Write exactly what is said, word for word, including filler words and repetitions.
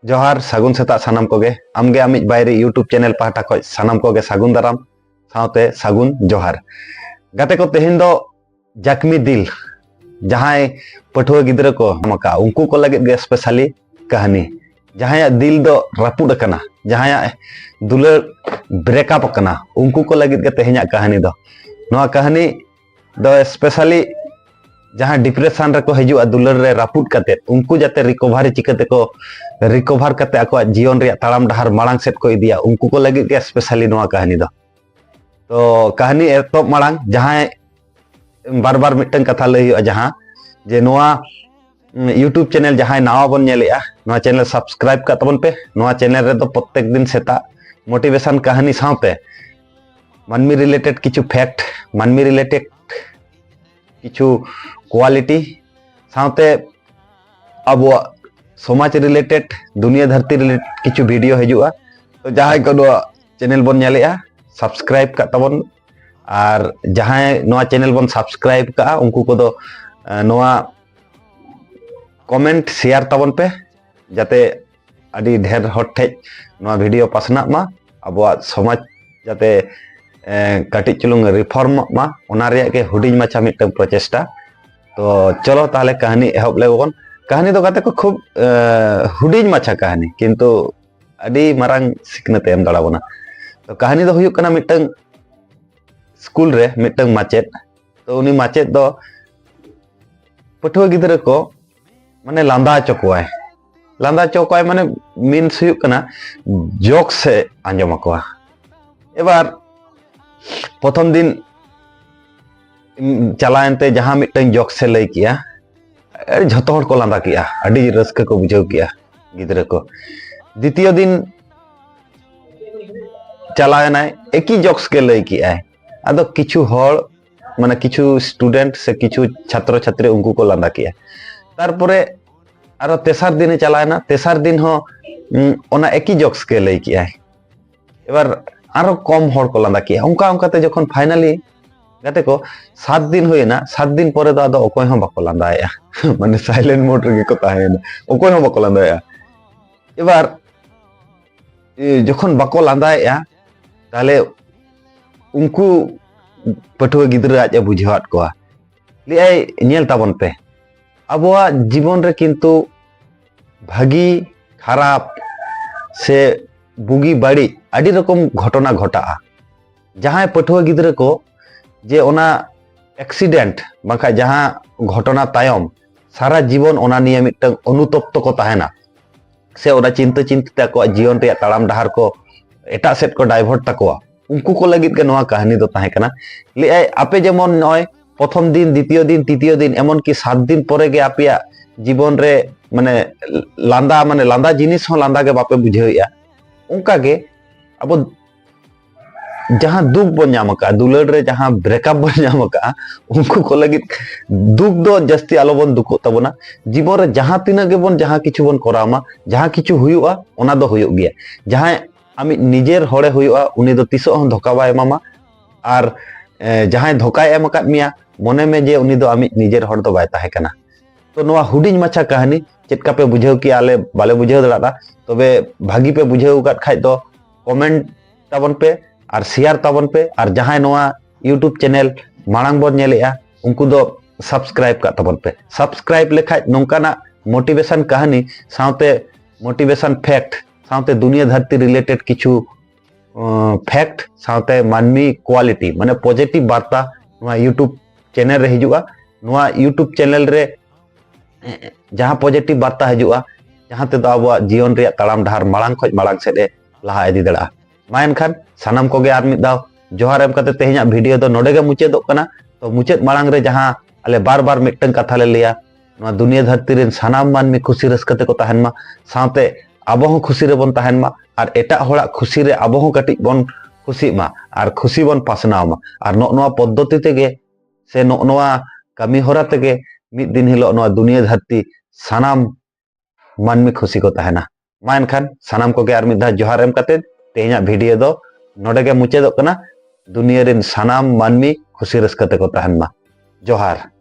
ᱡᱚᱦᱟᱨ, ᱥᱟᱹᱜᱩᱱ ᱥᱮᱛᱟᱜ ᱥᱟᱱᱟᱢ ᱠᱚᱜᱮ᱾ ᱟᱢᱜᱮ ᱟᱢᱤᱡ ᱵᱟᱭᱨᱤ YouTube ᱪᱮᱱᱮᱞ ᱯᱟᱦᱴᱟ ᱠᱷᱚᱱ ᱥᱟᱱᱟᱢ ᱠᱚᱜᱮ ᱥᱟᱹᱜᱩᱱ ᱫᱟᱨᱟᱢ ᱥᱟᱶᱛᱮ ᱥᱟᱹᱜᱩᱱ ᱡᱚᱦᱟᱨ᱾ ᱜᱟᱛᱮ ᱠᱚ, ᱛᱮᱦᱮᱧ ᱫᱚ ᱡᱟᱠᱢᱤ ᱫᱤᱞ, ᱡᱟᱦᱟᱸᱭ ᱯᱟᱹᱴᱷᱩᱣᱟᱹ ᱜᱤᱫᱽᱨᱟᱹ ᱠᱚ ᱧᱟᱢ ᱟᱠᱟᱫ, ᱩᱱᱠᱩ ᱠᱚ ᱞᱟᱹᱜᱤᱫ ᱜᱮ specially ᱠᱟᱹᱦᱱᱤ᱾ ᱡᱟᱦᱟᱸᱭᱟᱜ ᱫᱤᱞ ᱫᱚ ᱨᱟᱹᱯᱩᱫ ᱟᱠᱟᱱᱟ, ᱡᱟᱦᱟᱸᱭᱟᱜ ᱫᱩᱞᱟᱹᱲ break up ᱟᱠᱟᱱᱟ, ᱩᱱᱠᱩ ᱠᱚ ᱞᱟᱹᱜᱤᱫ ᱜᱮ ᱛᱮᱦᱮᱧᱟᱜ ᱠᱟᱹᱦᱱᱤ ᱫᱚ᱾ ᱱᱚᱣᱟ ᱠᱟᱹᱦᱱᱤ ᱫᱚ specially ᱡᱟᱦᱟᱸᱭ depression ᱨᱮᱠᱚ ᱦᱤᱡᱩᱜᱼᱟ, ᱫᱩᱞᱟᱹᱲ ᱨᱮ ᱨᱟᱹᱯᱩᱫ ᱠᱟᱛᱮᱫ, ᱩᱱᱠᱩ ᱡᱟᱛᱮ recovery ᱪᱤᱠᱟᱹ ᱛᱮᱠᱚ recover ᱠᱟᱛᱮ ᱟᱠᱚᱣᱟᱜ ᱡᱤᱭᱚᱱ ᱨᱮᱭᱟᱜ ᱛᱟᱲᱟᱢ ᱰᱟᱦᱟᱨ ᱢᱟᱲᱟᱝ ᱥᱮᱫ ᱠᱚ ᱤᱫᱤᱭᱟ, ᱩᱱᱠᱩ ᱠᱚ ᱞᱟᱹᱜᱤᱫ ᱜᱮ specially ᱱᱚᱣᱟ ᱠᱟᱹᱦᱱᱤ ᱫᱚ᱾ ᱛᱚ, ᱠᱟᱹᱦᱱᱤ ᱮᱛᱚᱦᱚᱵ ᱢᱟᱲᱟᱝ ᱡᱟᱦᱟᱸᱭ ᱵᱟᱨ ᱵᱟᱨ ᱢᱤᱫᱴᱟᱝ ᱠᱟᱛᱷᱟ ᱞᱟᱹᱭ ᱦᱩᱭᱩᱜᱼᱟ, ᱡᱟᱦᱟᱸ ᱡᱮ ᱱᱚᱣᱟ, ᱩᱢ, YouTube ᱪᱮᱱᱮᱞ ᱡᱟᱦᱟᱸᱭ ᱱᱟᱣᱟ ᱵᱚᱱ ᱧᱮᱞᱮᱜᱼᱟ, ᱱᱚᱣᱟ ᱪᱮᱱᱮᱞ subscribe ᱠᱟᱜ ᱛᱟᱵᱚᱱ ᱯᱮ᱾ ᱱᱚᱣᱟ ᱪᱮᱱᱮᱞ ᱨᱮᱫᱚ ᱯᱨᱚᱛᱮᱠ ᱫᱤᱱ ᱥᱮᱛᱟᱜ motivation ᱠᱟᱹᱦᱱᱤ ᱥᱟᱶᱛᱮ ᱢᱟᱹᱱᱢᱤ related ᱠᱤᱪᱷᱩ fact, ᱢᱟᱹᱱᱢᱤ related ᱠᱤᱪᱷᱩ quality, ᱥᱟᱶᱛᱮ ᱟᱵᱚᱣᱟᱜ ᱥᱚᱢᱟᱡᱽ related, ᱫᱩᱱᱤᱭᱟᱹ ᱫᱷᱟᱹᱨᱛᱤ related ᱠᱤᱪᱷᱩ video ᱦᱤᱡᱩᱜᱼᱟ᱾ ᱛᱚ, ᱡᱟᱦᱟᱸᱭ ᱠᱚ ᱱᱚᱣᱟ ᱪᱮᱱᱮᱞ ᱵᱚᱱ ᱧᱮᱞᱮᱜᱼᱟ, subscribe ᱠᱟᱜ ᱛᱟᱵᱚᱱ, ᱟᱨ ᱡᱟᱦᱟᱸᱭ ᱱᱚᱣᱟ ᱪᱮᱱᱮᱞ ᱵᱚᱱ subscribe ᱠᱟᱜᱼᱟ, ᱩᱱᱠᱩ ᱠᱚᱫᱚ, ᱮ, ᱱᱚᱣᱟ comment share ᱛᱟᱵᱚᱱ ᱯᱮ, ᱡᱟᱛᱮ ᱟᱹᱰᱤ ᱰᱷᱮᱨ ᱦᱚᱲ ᱴᱷᱮᱡ ᱱᱚᱣᱟ video ᱯᱟᱥᱱᱟᱜ ᱢᱟ, ᱟᱵᱚᱣᱟᱜ ᱥᱚᱢᱟᱡᱽ ᱡᱟᱛᱮ, ᱮ, ᱠᱟᱹᱴᱤᱡ ᱪᱩᱞᱩᱝ reformᱚᱜ ᱢᱟ, ᱚᱱᱟ ᱨᱮᱭᱟᱜ ᱜᱮ ᱦᱩᱰᱤᱧ ᱢᱟᱪᱷᱟ ᱢᱤᱫᱴᱟᱝ ᱯᱨᱚᱪᱮᱥᱴᱟ᱾ ᱛᱚ, ᱪᱚᱞᱚ ᱛᱟᱦᱞᱮ ᱠᱟᱹᱦᱱᱤ ᱮᱦᱚᱵ ᱞᱮᱜᱮ ᱵᱚᱱ᱾ ᱠᱟᱹᱦᱱᱤ ᱫᱚ ᱜᱟᱛᱮ ᱠᱚ ᱠᱷᱩᱵ, ᱮ, ᱦᱩᱰᱤᱧ ᱢᱟᱪᱷᱟ ᱠᱟᱹᱦᱱᱤ, ᱠᱤᱱᱛᱩ ᱟᱹᱰᱤ ᱢᱟᱨᱟᱝ ᱥᱤᱠᱷᱱᱟᱹᱛ ᱮ ᱮᱢ ᱫᱟᱲᱮ ᱵᱚᱱᱟ᱾ ᱛᱚ, ᱠᱟᱹᱦᱱᱤ ᱫᱚ ᱦᱩᱭᱩᱜ ᱠᱟᱱᱟ ᱢᱤᱫᱴᱟᱝ ᱥᱠᱩᱞ ᱨᱮ ᱢᱤᱫᱴᱟᱝ ᱢᱟᱪᱮᱫ᱾ ᱛᱚ, ᱩᱱᱤ ᱢᱟᱪᱮᱫ ᱫᱚ ᱯᱟᱹᱴᱷᱩᱣᱟᱹ ᱜᱤᱫᱽᱨᱟᱹ ᱠᱚ ᱢᱟᱱᱮ ᱞᱟᱸᱫᱟ ᱦᱚᱪᱚ ᱠᱚᱣᱟᱭ᱾ ᱞᱟᱸᱫᱟ ᱦᱚᱪᱚ ᱠᱚᱣᱟᱭ ᱢᱟᱱᱮ means ᱦᱩᱭᱩᱜ ᱠᱟᱱᱟ jokes ᱮ ᱟᱸᱡᱚᱢ ᱟᱠᱚᱣᱟ᱾ ᱮᱵᱟᱨ ᱯᱨᱚᱛᱷᱚᱢ ᱫᱤᱱ, ᱩᱢ, ᱪᱟᱞᱟᱣᱮᱱ ᱛᱮ ᱡᱟᱦᱟᱸ ᱢᱤᱫᱴᱟᱝ jokes ᱮ ᱞᱟᱹᱭ ᱠᱮᱜᱼᱟ, ᱟᱹᱰᱤ, ᱡᱷᱚᱛᱚ ᱦᱚᱲ ᱠᱚ ᱞᱟᱸᱫᱟ ᱠᱮᱜᱼᱟ, ᱟᱹᱰᱤ ᱨᱟᱹᱥᱠᱟᱹ ᱠᱚ ᱵᱩᱡᱷᱟᱹᱣ ᱠᱮᱜᱼᱟ ᱜᱤᱫᱽᱨᱟᱹ ᱠᱚ᱾ ᱫᱤᱛᱤᱭᱚ ᱫᱤᱱ ᱪᱟᱞᱟᱣᱮᱱᱟᱭ, ᱮᱠᱤ jokes ᱜᱮ ᱞᱟᱹᱭ ᱠᱮᱜᱼᱟᱭ᱾ ᱟᱫᱚ ᱠᱤᱪᱷᱩ ᱦᱚᱲ, ᱢᱟᱱᱮ ᱠᱤᱪᱷᱩ student ᱥᱮ ᱠᱤᱪᱷᱩ ᱪᱷᱟᱛᱨᱚ ᱪᱷᱟᱛᱨᱤ ᱩᱱᱠᱩ ᱠᱚ ᱞᱟᱸᱫᱟ ᱠᱮᱜᱼᱟ᱾ ᱛᱟᱨᱯᱚᱨᱮ ᱟᱨᱚ ᱛᱮᱥᱟᱨ ᱫᱤᱱᱮ ᱪᱟᱞᱟᱣᱮᱱᱟ, ᱛᱮᱥᱟᱨ ᱫᱤᱱ ᱦᱚᱸ, ᱩᱢ, ᱚᱱᱟ ᱮᱠᱤ jokes ᱜᱮ ᱞᱟᱹᱭ ᱠᱮᱜᱼᱟᱭ᱾ ᱮᱵᱟᱨ ᱟᱨᱚ ᱠᱚᱢ ᱦᱚᱲ ᱠᱚ ᱞᱟᱸᱫᱟ ᱠᱮᱜᱼᱟ᱾ ᱚᱱᱠᱟ ᱚᱱᱠᱟᱛᱮ ᱡᱚᱠᱷᱚᱱ finally ᱜᱟᱛᱮ ᱠᱚ ᱥᱟᱛ ᱫᱤᱱ ᱦᱩᱭᱮᱱᱟ, ᱥᱟᱛ ᱫᱤᱱ ᱯᱚᱨᱮ ᱫᱚ ᱟᱫᱚ ᱚᱠᱚᱭ ᱦᱚᱸ ᱵᱟᱠᱚ ᱞᱟᱸᱫᱟᱭᱮᱜᱼᱟ᱾ ᱢᱟᱱᱮ silent mode ᱨᱮᱜᱮ ᱠᱚ ᱛᱟᱦᱮᱸᱭᱮᱱᱟ, ᱚᱠᱚᱭ ᱦᱚᱸ ᱵᱟᱠᱚ ᱞᱟᱸᱫᱟᱭᱮᱜᱼᱟ᱾ ᱮᱵᱟᱨ ᱡᱚᱠᱷᱚᱱ ᱵᱟᱠᱚ ᱞᱟᱸᱫᱟᱭᱮᱫᱼᱟ, ᱛᱟᱦᱞᱮ ᱩᱱᱠᱩ ᱯᱟᱹᱴᱷᱩᱣᱟᱹ ᱜᱤᱫᱽᱨᱟᱹ ᱟᱡ ᱮ ᱵᱩᱡᱷᱟᱹᱣᱟᱫ ᱠᱚᱣᱟ᱾ ᱞᱟᱹᱭᱟᱭ, ᱧᱮᱞ ᱛᱟᱵᱚᱱ ᱯᱮ, ᱟᱵᱚᱣᱟᱜ ᱡᱤᱵᱚᱱ ᱨᱮ ᱠᱤᱱᱛᱩ ᱵᱷᱟᱹᱜᱤ ᱠᱷᱟᱨᱟᱯ ᱥᱮ ᱵᱩᱜᱤ ᱵᱟᱹᱲᱤᱡ ᱟᱹᱰᱤ ᱨᱚᱠᱚᱢ ᱜᱷᱚᱴᱚᱱᱟ ᱜᱷᱚᱴᱟᱜᱼᱟ᱾ ᱡᱟᱦᱟᱸᱭ ᱯᱟᱹᱴᱷᱩᱣᱟᱹ ᱜᱤᱫᱽᱨᱟᱹ ᱠᱚ ᱡᱮ ᱚᱱᱟ ᱮᱠᱥᱤᱰᱮᱱᱴ ᱵᱟᱝᱠᱷᱟᱱ ᱡᱟᱦᱟᱸ ᱜᱷᱚᱴᱚᱱᱟ ᱛᱟᱭᱚᱢ ᱥᱟᱨᱟ ᱡᱤᱵᱚᱱ ᱚᱱᱟ ᱱᱤᱭᱮ ᱢᱤᱫᱴᱟᱝ ᱚᱱᱩᱛᱚᱯᱛᱚ ᱠᱚ ᱛᱟᱦᱮᱱᱟ, ᱥᱮ ᱚᱱᱟ ᱪᱤᱱᱛᱟᱹ ᱪᱤᱱᱛᱟᱹ ᱛᱮ ᱟᱠᱚᱣᱟᱜ ᱡᱤᱭᱚᱱ ᱨᱮᱭᱟᱜ ᱛᱟᱲᱟᱢ ᱰᱟᱦᱟᱨ ᱠᱚ ᱮᱴᱟᱜ ᱥᱮᱫ ᱠᱚ ᱰᱟᱭᱵᱷᱟᱨᱴ ᱛᱟᱠᱚᱣᱟ, ᱩᱱᱠᱩ ᱠᱚ ᱞᱟᱹᱜᱤᱫ ᱜᱮ ᱱᱚᱣᱟ ᱠᱟᱹᱦᱱᱤ ᱫᱚ ᱛᱟᱦᱮᱸ ᱠᱟᱱᱟ᱾ ᱞᱟᱹᱭᱟᱭ, ᱟᱯᱮ ᱡᱮᱢᱚᱱ ᱱᱚᱜᱼᱚᱭ ᱯᱨᱚᱛᱷᱚᱢ ᱫᱤᱱ, ᱫᱤᱛᱤᱭᱚ ᱫᱤᱱ, ᱛᱤᱛᱤᱭᱚ ᱫᱤᱱ, ᱮᱢᱚᱱ ᱠᱤ ᱥᱟᱛ ᱫᱤᱱ ᱯᱚᱨᱮ ᱜᱮ ᱟᱯᱮᱭᱟᱜ ᱡᱤᱵᱚᱱ ᱨᱮ ᱢᱟᱱᱮ ᱞᱟᱸᱫᱟ, ᱢᱟᱱᱮ ᱞᱟᱸᱫᱟ ᱡᱤᱱᱤᱥ ᱦᱚᱸ ᱞᱟᱸᱫᱟ ᱜᱮ ᱵᱟᱯᱮ ᱵᱩᱡᱷᱟᱹᱣᱮᱫᱼᱟ, ᱚᱱᱠᱟ ᱜᱮ ᱟᱵᱚ ᱡᱟᱦᱟᱸ ᱫᱩᱠ ᱵᱚᱱ ᱧᱟᱢ ᱟᱠᱟᱫᱼᱟ, ᱫᱩᱞᱟᱹᱲ ᱨᱮ ᱡᱟᱦᱟᱸ ᱵᱨᱮᱠᱟᱯ ᱵᱚᱱ ᱧᱟᱢ ᱟᱠᱟᱫᱼᱟ, ᱩᱱᱠᱩ ᱠᱚ ᱞᱟᱹᱜᱤᱫ ᱫᱩᱠ ᱫᱚ ᱡᱟᱹᱥᱛᱤ ᱟᱞᱚᱵᱚᱱ ᱫᱩᱠᱚᱜ ᱛᱟᱵᱚᱱᱟ᱾ ᱡᱤᱵᱚᱱ ᱨᱮ ᱡᱟᱦᱟᱸ ᱛᱤᱱᱟᱹᱜ ᱜᱮᱵᱚᱱ ᱡᱟᱦᱟᱸ ᱠᱤᱪᱷᱩ ᱵᱚᱱ ᱠᱚᱨᱟᱣ ᱢᱟ, ᱡᱟᱦᱟᱸ ᱠᱤᱪᱷᱩ ᱦᱩᱭᱩᱜᱼᱟ, ᱚᱱᱟ ᱫᱚ ᱦᱩᱭᱩᱜ ᱜᱮᱭᱟ᱾ ᱡᱟᱦᱟᱸᱭ ᱟᱢᱤᱡ ᱱᱤᱡᱮᱨ ᱦᱚᱲᱮ ᱦᱩᱭᱩᱜᱼᱟ, ᱩᱱᱤ ᱫᱚ ᱛᱤᱥᱚᱜ ᱦᱚᱸ ᱫᱷᱳᱠᱟ ᱵᱟᱭ ᱮᱢᱟᱢᱟ᱾ ᱟᱨ ᱮ, ᱡᱟᱦᱟᱸᱭ ᱫᱷᱳᱠᱟᱭ ᱮᱢ ᱟᱠᱟᱫ ᱢᱮᱭᱟ, ᱢᱚᱱᱮ ᱢᱮ ᱡᱮ ᱩᱱᱤ ᱫᱚ ᱟᱢᱤᱡ ᱱᱤᱡᱮᱨ ᱦᱚᱲ ᱫᱚ ᱵᱟᱭ ᱛᱟᱦᱮᱸ ᱠᱟᱱᱟ᱾ ᱛᱚ ᱱᱚᱣᱟ ᱦᱩᱰᱤᱧ ᱢᱟᱪᱷᱟ ᱠᱟᱹᱦᱱᱤ ᱪᱮᱫ ᱞᱮᱠᱟ ᱯᱮ ᱵᱩᱡᱷᱟᱹᱣ ᱠᱮᱜᱼᱟ? ᱟᱞᱮ ᱵᱟᱞᱮ ᱵᱩᱡᱷᱟᱹᱣ ᱫᱟᱲᱮᱭᱟᱫᱟ᱾ ᱛᱚᱵᱮ ᱵᱷᱟᱹᱜᱤ ᱯᱮ ᱵᱩᱡᱷᱟᱹᱣ ᱟᱠᱟᱫ ᱠᱷᱟᱡ ᱫᱚ ᱠᱚᱢᱮᱱᱴ ᱛᱟᱵᱚᱱ ᱯᱮ ᱟᱨ ᱥᱮᱭᱟᱨ ᱛᱟᱵᱚᱱ ᱯᱮ, ᱟᱨ ᱡᱟᱦᱟᱸᱭ ᱱᱚᱣᱟ YouTube ᱪᱮᱱᱮᱞ ᱢᱟᱲᱟᱝ ᱵᱚᱱ ᱧᱮᱞᱮᱜᱼᱟ, ᱩᱱᱠᱩ ᱫᱚ ᱥᱟᱵᱥᱠᱨᱟᱭᱤᱵ ᱠᱟᱜ ᱛᱟᱵᱚᱱ ᱯᱮ᱾ ᱥᱟᱵᱥᱠᱨᱟᱭᱤᱵ ᱞᱮᱠᱷᱟᱡ ᱱᱚᱝᱠᱟᱱᱟᱜ ᱢᱳᱴᱤᱵᱷᱮᱥᱚᱱ ᱠᱟᱹᱦᱱᱤ ᱥᱟᱶᱛᱮ ᱢᱳᱴᱤᱵᱷᱮᱥᱚᱱ ᱯᱷᱮᱠᱴ ᱥᱟᱶᱛᱮ ᱫᱩᱱᱤᱭᱟᱹ ᱫᱷᱟᱹᱨᱛᱤ ᱨᱤᱞᱮᱴᱮᱰ ᱠᱤᱪᱷᱩ ᱯᱷᱮᱠᱴ ᱥᱟᱶᱛᱮ ᱢᱟᱹᱱᱢᱤ ᱠᱳᱣᱟᱞᱤᱴᱤ, ᱢᱟᱱᱮ ᱯᱚᱡᱮᱴᱤᱵᱷ ᱵᱟᱨᱛᱟ ᱱᱚᱣᱟ YouTube ᱪᱮᱱᱮᱞ ᱨᱮ ᱦᱤᱡᱩᱜᱼᱟ᱾ ᱱᱚᱣᱟ YouTube ᱪᱮᱱᱮᱞ ᱨᱮ ᱡᱟᱦᱟᱸ ᱯᱚᱡᱮᱴᱤᱵᱷ ᱵᱟᱨᱛᱟ ᱦᱤᱡᱩᱜᱼᱟ, ᱡᱟᱦᱟᱸ ᱛᱮᱫᱚ ᱟᱵᱚᱣᱟᱜ ᱡᱤᱭᱚᱱ ᱨᱮᱭᱟᱜ ᱛᱟᱲᱟᱢ ᱰᱟᱦᱟᱨ ᱢᱟᱲᱟᱝ ᱠᱷᱚᱱ ᱢᱟᱲᱟᱝ ᱥᱮᱫ ᱮ ᱞᱟᱦᱟ ᱤᱫᱤ ᱫᱟᱲᱮᱭᱟᱜᱼᱟ᱾ ᱢᱟ ᱮᱱᱠᱷᱟᱱ ᱥᱟᱱᱟᱢ ᱠᱚᱜᱮ ᱟᱨ ᱢᱤᱫ ᱫᱷᱟᱣ ᱡᱚᱦᱟᱨ ᱮᱢ ᱠᱟᱛᱮ ᱛᱮᱦᱮᱧᱟᱜ ᱵᱷᱤᱰᱤᱭᱳ ᱫᱚ ᱱᱚᱰᱮ ᱜᱮ ᱢᱩᱪᱟᱹᱫᱚᱜ ᱠᱟᱱᱟ᱾ ᱛᱚ ᱢᱩᱪᱟᱹᱫ ᱢᱟᱲᱟᱝ ᱨᱮ ᱡᱟᱦᱟᱸ ᱟᱞᱮ ᱵᱟᱨ ᱵᱟᱨ ᱢᱤᱫᱴᱟᱝ ᱠᱟᱛᱷᱟ ᱞᱮ ᱞᱟᱹᱭᱟ, ᱱᱚᱣᱟ ᱫᱩᱱᱤᱭᱟᱹ ᱫᱷᱟᱹᱨᱛᱤ ᱨᱮᱱ ᱥᱟᱱᱟᱢ ᱢᱟᱹᱱᱢᱤ ᱠᱷᱩᱥᱤ ᱨᱟᱹᱥᱠᱟᱹ ᱛᱮᱠᱚ ᱛᱟᱦᱮᱱ ᱢᱟ, ᱥᱟᱶᱛᱮ ᱟᱵᱚ ᱦᱚᱸ ᱠᱷᱩᱥᱤ ᱨᱮᱵᱚᱱ ᱛᱟᱦᱮᱱ ᱢᱟ, ᱟᱨ ᱮᱴᱟᱜ ᱦᱚᱲᱟᱜ ᱠᱷᱩᱥᱤ ᱨᱮ ᱟᱵᱚ ᱦᱚᱸ ᱠᱟᱹᱴᱤᱡ ᱵᱚᱱ ᱠᱷᱩᱥᱤᱜ ᱢᱟ ᱟᱨ ᱠᱷᱩᱥᱤ ᱵᱚᱱ ᱯᱟᱥᱱᱟᱣ ᱢᱟ᱾ ᱟᱨ ᱱᱚᱜᱼᱚ ᱱᱚᱣᱟ ᱯᱚᱫᱽᱫᱷᱚᱛᱤ ᱛᱮᱜᱮ ᱥᱮ ᱱᱚᱜᱼᱚ ᱱᱚᱣᱟ ᱠᱟᱹᱢᱤ ᱦᱚᱨᱟ ᱛᱮᱜᱮ ᱢᱤᱫ ᱫᱤᱱ ᱦᱤᱞᱳᱜ ᱱᱚᱣᱟ ᱫᱩᱱᱤᱭᱟᱹ ᱫᱷᱟᱹᱨᱛᱤ ᱥᱟᱱᱟᱢ ᱢᱟᱹᱱᱢᱤ ᱠᱷᱩᱥᱤ ᱠᱚ ᱛᱟᱦᱮᱱᱟ᱾ ᱢᱟ ᱮᱱᱠᱷᱟᱱ ᱥᱟᱱᱟᱢ ᱠᱚᱜᱮ ᱟᱨ ᱢᱤᱫ ᱫᱷᱟᱣ ᱡᱚᱦᱟᱨ ᱮᱢ ᱠᱟᱛᱮ ᱛᱮᱦᱮᱧᱟᱜ ᱵᱷᱤᱰᱤᱭᱳ ᱫᱚ ᱱᱚᱰᱮ ᱜᱮ ᱢᱩᱪᱟᱹᱫᱚᱜ ᱠᱟᱱᱟ᱾ ᱫᱩᱱᱤᱭᱟᱹ ᱨᱮᱱ ᱥᱟᱱᱟᱢ ᱢᱟᱹᱱᱢᱤ ᱠᱷᱩᱥᱤ ᱨᱟᱹᱥᱠᱟᱹ ᱛᱮᱠᱚ ᱛᱟᱦᱮᱱ ᱢᱟ᱾ ᱡᱚᱦᱟᱨ᱾